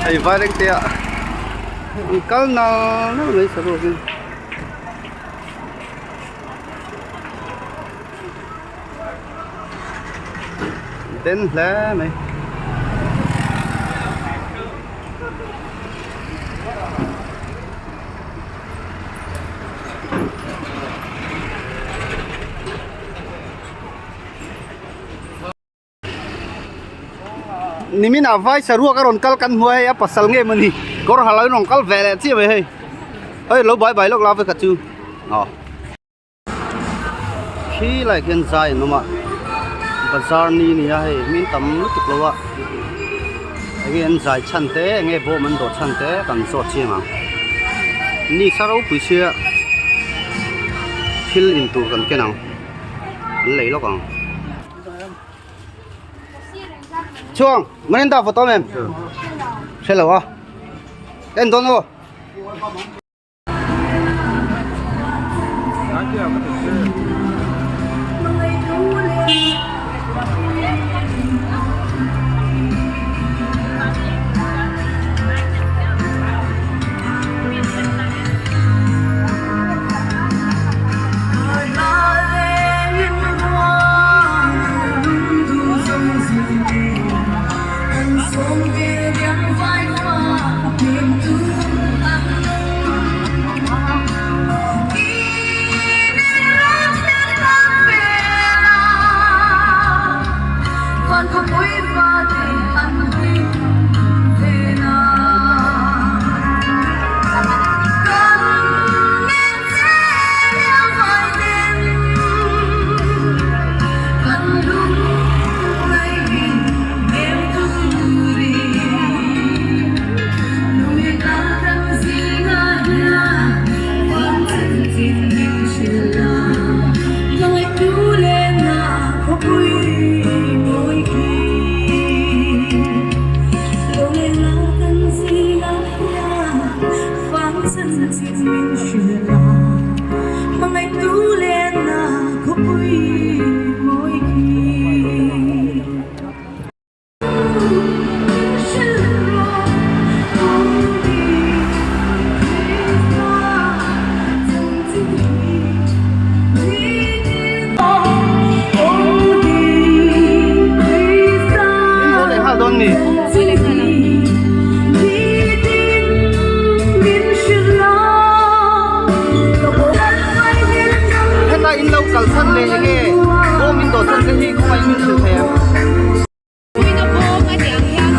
Hei vairengte ah an kal nal nal mai saruak in. Den hle mai. Nimin ah vai saruak a rawn kal kan hmu a hei a pasal nge mawni kawr ha lo in rawn kal ve leh chiah mai hei hei lo bai bai lawk la vekha chu aw khi lai khian zai an awm a bazar ni a ni a hei hmin tam lutuk lo a enge an zai chhan te enge bawm an dawh chhan te kan zawt chiang ang ni sa ropui sia thil in tur kan ken ang an lei lawk ang. Chuang Marinda photo em hre lo a en dawn aw. Heta in lo kal chhan leh enge bawm in dawh chhan te hi khawngaih min hrilh thei ang. Puina bawm a tih ang hian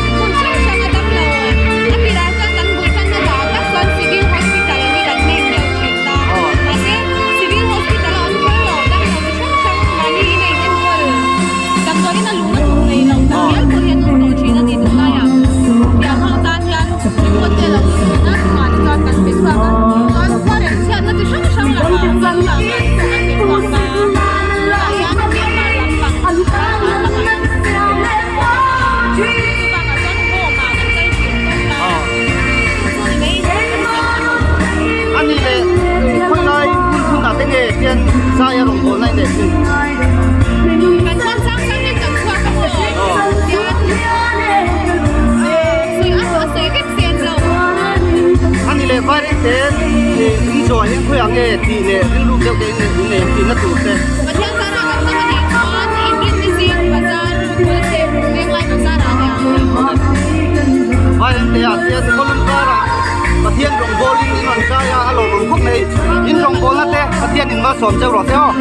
hmun hrang hrang a dam lo a, a tirah chuan kan bul tanna dah tak chuan Civil Hospital hi kan main deuh thin ta. Mahse Civil Hospital a awm kher lo, dam lo chi hrang hrang mahni in a inenkawl damdawiin a luhna tur nei lo tak hial pawh hi an awm tawh thin a ni tunlaiah. Piang ho tan hian enkawl te a lo ni thin a, chungah te chuan kan pe chhuak a, chuan khuarel chhiatna chi hrang hrang lakah changkang ah te pawh kan pe chhuak ta a. Ani leh khawilai hmun hmunah te nge hian zai a rawn bawl na in eh thin. Ani leh vairengte in zawh hian khawiah nge tih leh rilru deuh te in nei ang tihna tur te. Pathian zara kan hmang a nih chuan Inrinni zing bazar Kawlsem Venglai bazar ah nia ang Vairengte ah hian Kawlum karah Pathian rawngbawlin in rawn zai a, a lawmawm khawp mai. In rawngbawlna te Pathian in malsawm cheu rawh se aw.